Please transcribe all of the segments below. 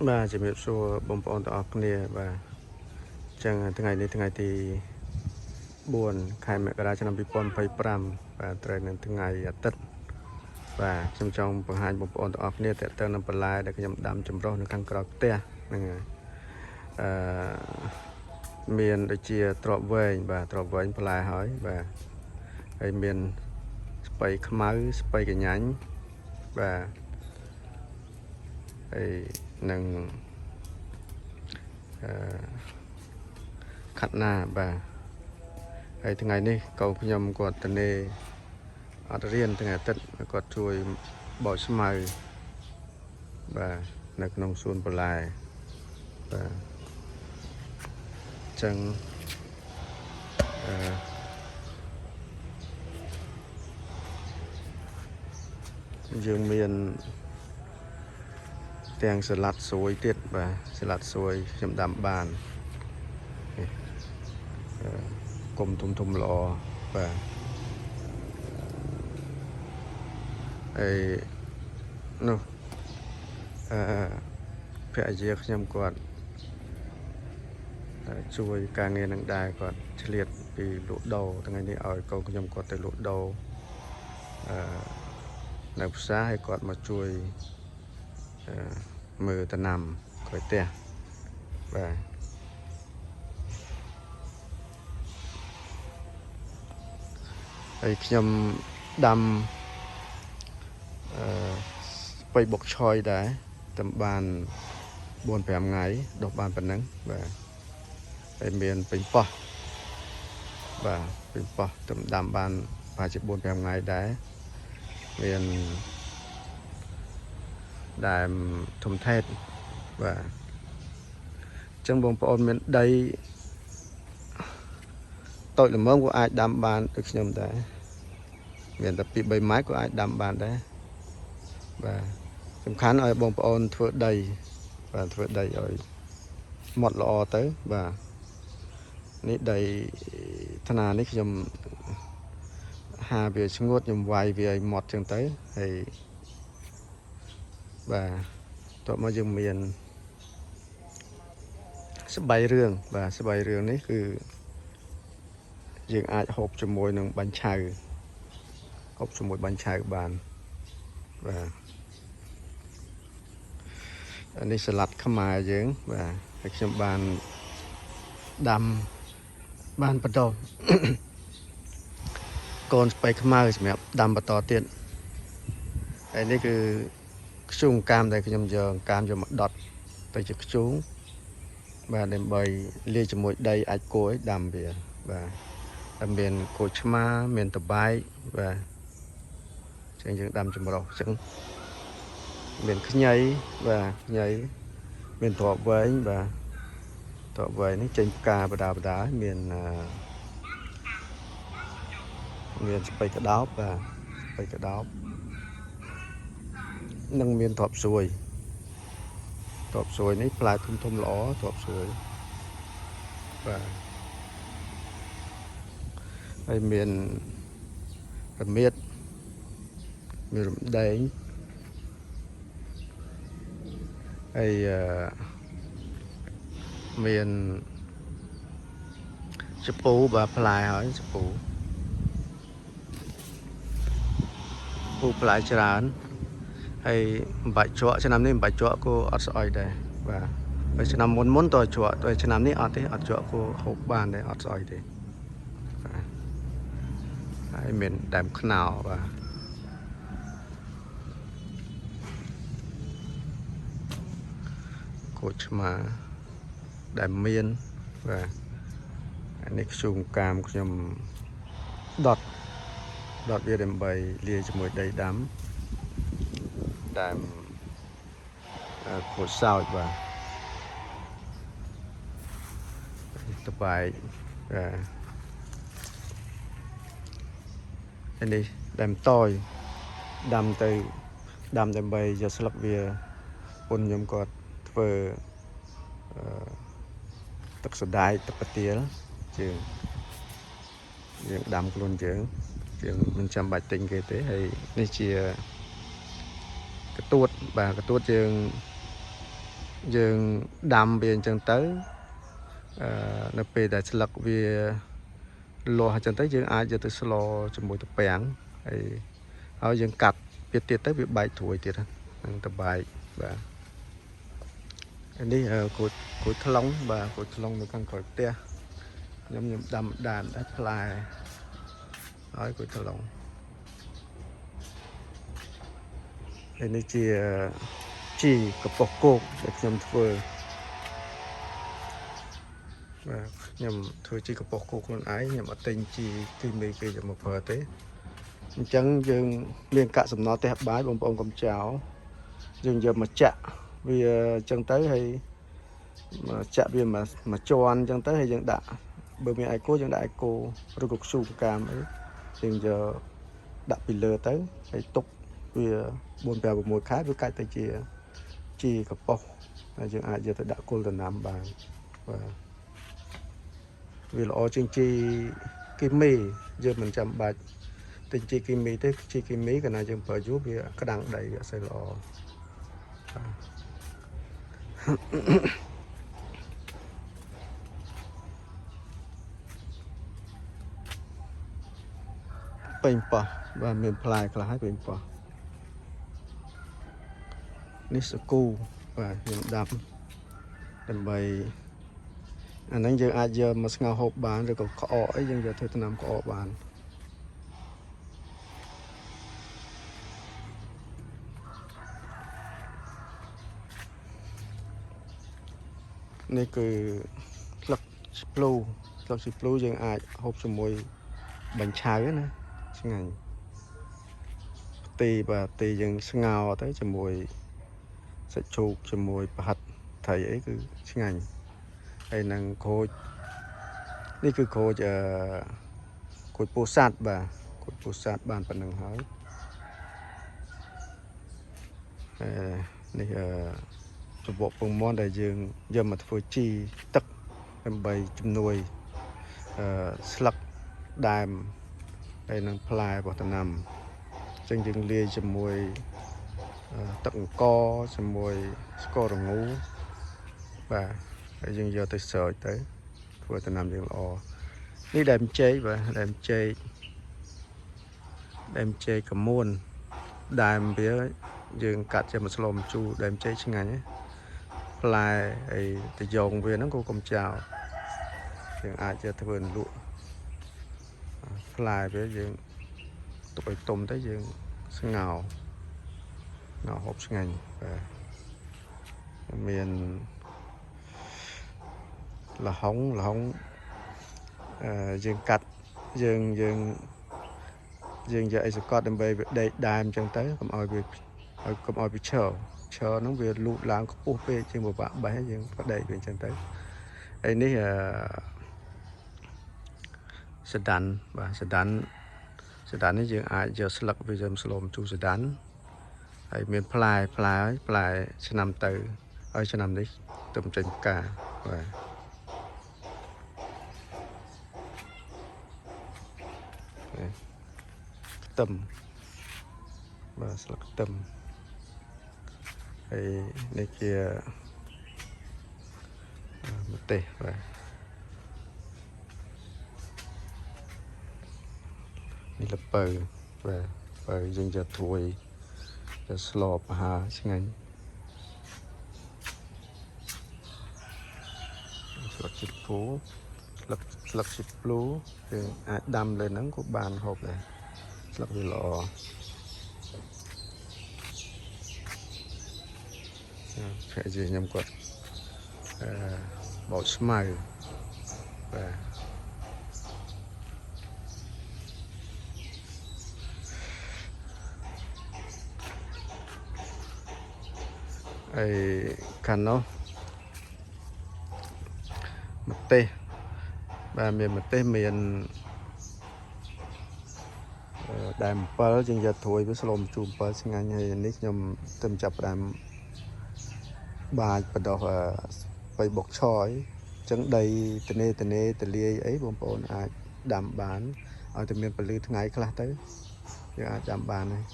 បាទជំរាបសួរបងប្អូនទាំងអស់គ្នាបាទអញ្ចឹងថ្ងៃនេះថ្ងៃទី4ខែមករាឆ្នាំ2025បាទត្រូវនឹងថ្ងៃអាទិត្យបាទខ្ញុំចង់បង្ហាញបងប្អូនទាំងអស់គ្នាតើតើនឹងបន្លែដែលខ្ញុំដាំចម្រុះនៅខាងក្រៅផ្ទះហ្នឹងហើយអឺមានដូចជាត្រប់វែងបាទត្រប់វែងបន្លែហើយបាទហើយមានស្ពៃខ្មៅស្ពៃកញ្ញាញ់បាទហើយនឹងអឺ ខាត់ណាបាទហើយថ្ងៃនេះកូនខ្ញុំគាត់តនេអត់រៀនថ្ងៃអាទិត្យគាត់ជួយបោចស្មៅបាទនៅក្នុងសួនបន្លែបាទអញ្ចឹងអឺយើងមានទាំងសាឡាត់ស្រួយទៀតបាទសាឡាត់ស្រួយខ្ញុំដាំបាននេះគុំធំធំល្អបាទហើយនោះអឺភរិយាខ្ញុំគាត់ជួយការងារនឹងដែរគាត់ឆ្លៀតពីលក់ដូរថ្ងៃនេះឲ្យកូនខ្ញុំគាត់ទៅលក់ដូរអឺនៅផ្សារឲ្យគាត់មកជួយអឺមើលតំណាំក្រោយផ្ទះបាទហើយខ្ញុំដាំអឺស្ពៃបុកឆយដែរតែបាន4 5ថ្ងៃដុះបានប៉ុណ្ណឹងបាទហើយមានពេញប៉ោះបាទពេញប៉ោះតែដាំបានប្រហែលជា4 5ថ្ងៃដែរមានដើមធំថេតបាទអញ្ចឹងបងប្អូនមានដីតូចល្មមក៏អាចដាំបានដូចខ្ញុំដែរមានតែ2 3ម៉ែត្រក៏អាចដាំបានដែរបាទសំខាន់ឲ្យបងប្អូនធ្វើដីបាទធ្វើដីឲ្យម៉ត់ល្អទៅបាទនេះដីថ្នានេះខ្ញុំហាវាឈ្ងួតខ្ញុំវាយវាឲ្យម៉ត់ចឹងទៅហើយបាទតបមកយើងមានស្បៃរឿងបាទស្បៃរឿងនេះគឺយើងអាចហូបជាមួយនឹងបាញ់ឆៅហូបជាមួយបាញ់ឆៅបានបាទអានេះសាឡាត់ខ្មែរយើងបាទហើយខ្ញុំបានដាំបានបន្ត កូនស្ពៃខ្មៅសម្រាប់ដាំបន្តទៀតហើយនេះគឺខ្ជូងកាមដែលខ្ញុំយកកាមយកមកដុតទៅជាខ្ជូងបាទដើម្បីលាយជាមួយដីអាចគោឲ្យដាំវាបាទតែមានគោឆ្មាមានតបែកបាទចឹងយើងដាំចម្រុះចឹងមានខ្ញីបាទខ្ញីមានទ្របវែងបាទទ្របវែងនេះចេញផ្កាបដាបដាមានអឺមានស្ពៃក្តោបបាទស្ពៃក្តោបនិងមានទ្របស្រួយទ្របស្រួយនេះផ្លែធំធំល្អទ្របស្រួយបាទហើយមានរមៀតមានរំដេងហើយអឺមានជពូបាទផ្លែហើយជពូពូផ្លែច្រើនហើយមិនបាច់ជក់ឆ្នាំនេះមិនបាច់ជក់ក៏អត់ស្អុយដែរបាទហើយឆ្នាំមុនមុនតជក់តែឆ្នាំនេះអត់ទេអត់ជក់ក៏ហូបបានដែរអត់ស្អុយទេបាទហើយមានដើមខ្នោបាទគោឆ្មាដែលមានបាទអានេះខ្ជូងកាមខ្ញុំដុតដុតវាដើម្បីលាយជាមួយដីដាំដើមក្រូចសើចបាទតបែកបាទអានេះដើមតយដាំទៅដាំដើម្បីយកស្លឹកវាពុនខ្ញុំគាត់ធ្វើអឺទឹកសណ្ដែកទឹកប្រទាលជាងយើងដាំខ្លួនយើងយើងមិនចាំបាច់ទិញគេទេហើយនេះជាកទួតបាទកទួតយើង យើងដាំវាអញ្ចឹងទៅអឺនៅពេលដែលស្លឹកវាលាស់អញ្ចឹងទៅយើងអាចយកទៅស្លជាមួយទំពាំងហើយហើយយើងកាត់វាទៀតទៅវាបែកត្រួយទៀតហ្នឹងទៅបែកបាទនេះក្រូចក្រូចថ្លុងបាទក្រូចថ្លុងនៅខាងក្រោយផ្ទះខ្ញុំខ្ញុំដាំដានដែរផ្លែហើយក្រូចថ្លុងហើយនេះជាជីកប៉ុសគោកដែលខ្ញុំធ្វើបាទខ្ញុំធ្វើជីកប៉ុសគោកខ្លួនឯងខ្ញុំអត់ទិញជីគីមីគេយកមកប្រើទេអញ្ចឹងយើងមានកាក់សំណល់ផ្ទះបាយបងប្អូនកុំចោលយើងយកមកចាក់វាអញ្ចឹងទៅហើយមកចាក់វាមកមួយជាន់អញ្ចឹងទៅហើយយើងដាក់បើមានអេកូយើងដាក់អេកូឬក៏ខ្ជូកាមអីយើងយកដាក់ពីលើទៅហើយទុកវា4 5 6ខែវាកាច់ទៅជាជីកប៉ុសហើយយើងអាចយកទៅដាក់គល់ដំណាំបានបាទវាល្អជាងជីគីមីយើងមិនចាំបាច់ទិញជីគីមីទេជីគីមីកាលណាយើងប្រើយូរវាក្តាំងដីវាអត់សូវល្អបាទពេញប៉ោះបាទមានផ្លែខ្លះហើយពេញប៉ោះនេះសកូបាទយើងដាំដើម្បីអាហ្នឹងយើងអាចយកមកស្ងោរហូបបានឬក៏ក្អកអីយើងយកធ្វើថ្នាំក្អកបាននេះគឺស្លឹកឆ្ភ្លូស្លឹកឆ្ភ្លូយើងអាចហូបជាមួយបាញ់ឆៅណាឆ្ងាញ់ផ្ទីបាទផ្ទីយើងស្ងោរទៅជាមួយសាច់ជ្រូកជាមួយប្រហិតត្រីអីគឺឆ្ងាញ់ហើយនឹងក្រូចនេះគឺក្រូចអឺក្រូចពោធិ៍សាត់បាទក្រូចពោធិ៍សាត់បានប៉ុណ្្នឹងហើយអឺនេះអឺសបកពងមាន់ដែលយើងយកមកធ្វើជីទឹកដើម្បីជំនួយអឺស្លឹកដើមហើយនឹងផ្លែរបស់ដំណាំអញ្ចឹងយើងលាយជាមួយទឹកអង្ករជាមួយស្កររងូបាទហើយយើងយកទៅស្រោចទៅធ្វើដំណាំយើងល្អនេះដើមចេកបាទដើមចេកដើមចេកកមួនដើមវាយើងកាត់ជាមួយស្លម្ជូរដើមចេកឆ្ងាញ់ណាផ្លែអីតយងវាហ្នឹងក៏កុំចោលយើងអាចយកធ្វើលក់ផ្លែវាយើងទុកឲ្យទុំទៅយើងស្ងោរងោហូបឆ្ងាញ់បាទមានល្ហុងល្ហុងអឺយើងកាត់យើងយើងយើងយកអីសកត់ដើម្បីវាដេកដើមអញ្ចឹងទៅកុំឲ្យវាឲ្យកុំឲ្យវាឈរឈរហ្នឹងវាលូតឡើងខ្ពស់ពេកជាងពិបាកបេះយើងបដេកវាអញ្ចឹងទៅហើយនេះអឺសដានបាទសដានសដាននេះយើងអាចយកស្លឹកវាយកស្លមជូរសដានហើយមានផ្លែផ្លែហើយផ្លែឆ្នាំទៅហើយឆ្នាំនេះទៅចេញផ្កាបាទខ្ទឹមបាទស្លឹកខ្ទឹមហើយនេះជាម្ទេសបាទនេះល្ពៅបាទបើយើងយកត្រួយយកស្លប្រហារឆ្ងាញ់ស្លឹកជីពូស្លឹកស្លឹកជីភ្លូយើងអាចដាំលើហ្នឹងក៏បានហូបដែរស្លឹកវាល្អភរិយាខ្ញុំគាត់អឺបោចស្មៅបាទហើយខាងនោះម្ទេសបាទមានម្ទេសមានដើម7យើងយកត្រួយវាស្លមជូរ7ឆ្ងាញ់ហើយនេះខ្ញុំទៅចាប់ផ្ដើមបាចបដោះបៃបុកឆយអញ្ចឹងដីតនេតនេតលាយអីបងប្អូនអាចដាំបានឲ្យតែមានពលឺថ្ងៃខ្លះទៅយើងអាចដាំបានហើយ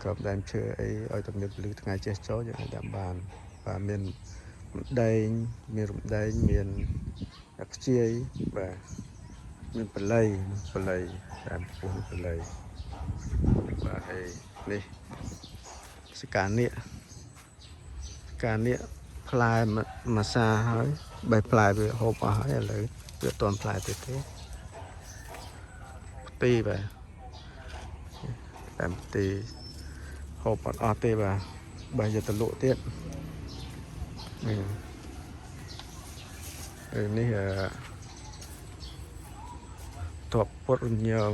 ក្របដើមឈើអីឲ្យតែមានពលឺថ្ងៃចេះចូលយើងអាចដាំបាន បាទមានរំដែងមានរំដែងមានខ្ជាយបាទមានបល័យបល័យតាមពោះបល័យបាទហើយនេះសកានៀកសកានៀកផ្លែមួយសាហើយបេះផ្លែវាហូបអស់ហើយឥឡូវវាអត់ទាន់ផ្លែទៀតទេផ្ទីបាទតាមផ្ទីហូបអត់អស់ទេបាទបេះយកទៅលក់ទៀតនេះហើយនេះអឺតបពុតរញង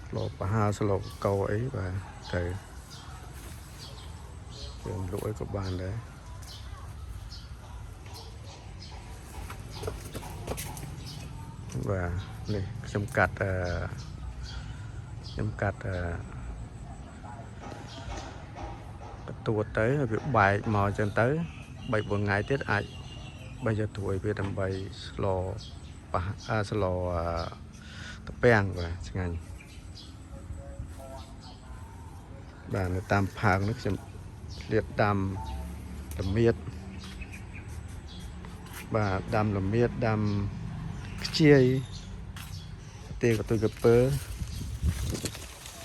ស្លបហាស្លកកោអីបាទទៅយើងលក់អីក៏បានដែរបាទនេះខ្ញុំកាត់អឺខ្ញុំកាត់អឺកទួតទៅឲ្យវាបែកមកអញ្ចឹងទៅ3 4ថ្ងៃទៀតអាចបេះយកត្រួយវាដើម្បីស្លបះអឺស្លអឺតាពាំងបាទឆ្ងាញ់បាទនៅតាមផើងនេះខ្ញុំឆ្លៀតដាំល្មៀតបាទដាំល្មៀតដាំខ្ជាយទេកតុយកពើ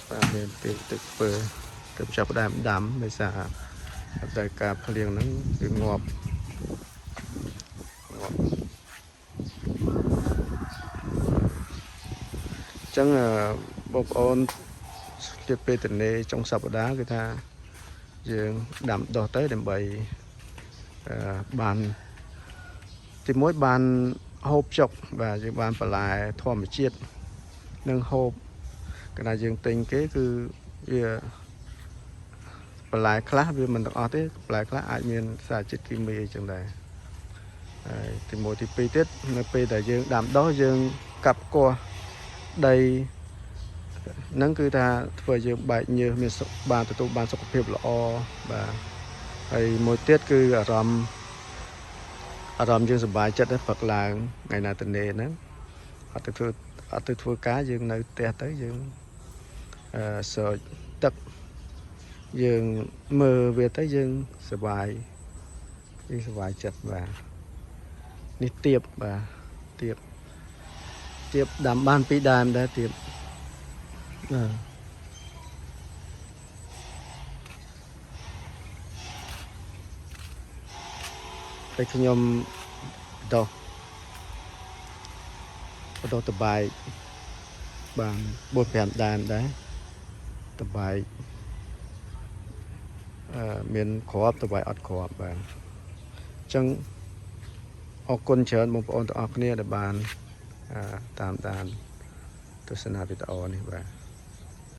បាទមានទេកតុយកពើទៅចាប់ផ្ដើមដាំដោយសារតែការភ្លៀងហ្នឹងវាងាប់ងាប់អញ្ចឹងអឺបងប្អូនឆ្លៀតពេលតនេចុងសប្តាហ៍គឺថាយើងដាំដុះទៅដើម្បីអឺបានទីមួយបានហូបចុកបាទយើងបានបន្លែធម្មជាតិនិងហូបកាលណាយើងទិញគេគឺវាបន្លែខ្លះវាមិនទាំងអស់ទេបន្លែខ្លះអាចមានសារជាតិគីមីអីចឹងដែរហើយទីមួយទីពីរទៀតនៅពេលដែលយើងដាំដុះយើងកាប់គាស់ដីហ្នឹងគឺថាធ្វើឲ្យយើងបែកញើសមានសុខបានទទួលបានសុខភាពល្អបាទហើយមួយទៀតគឺអារម្មណ៍អារម្មណ៍យើងសប្បាយចិត្តដែរព្រឹកឡើងថ្ងៃណាតនេហ្នឹងអត់ទៅធ្វើអត់ទៅធ្វើការយើងនៅផ្ទះទៅយើងអឺស្រោចទឹកយើងមើលវាទៅយើងសប្បាយយើងសប្បាយចិត្តបាទនេះទៀបបាទទៀបទៀបដាំបានពីរដើមដែរទៀបបាទតែខ្ញុំដោះបដោះតបែកបាន4 5ដើមដែរតបែកអឺមានគ្រាប់តបែកអត់គ្រាប់បាទអញ្ចឹងអរគុណច្រើនបងប្អូនទាំងអស់គ្នាដែលបានអឺតាមដានទស្សនាវីដេអូនេះបាទ។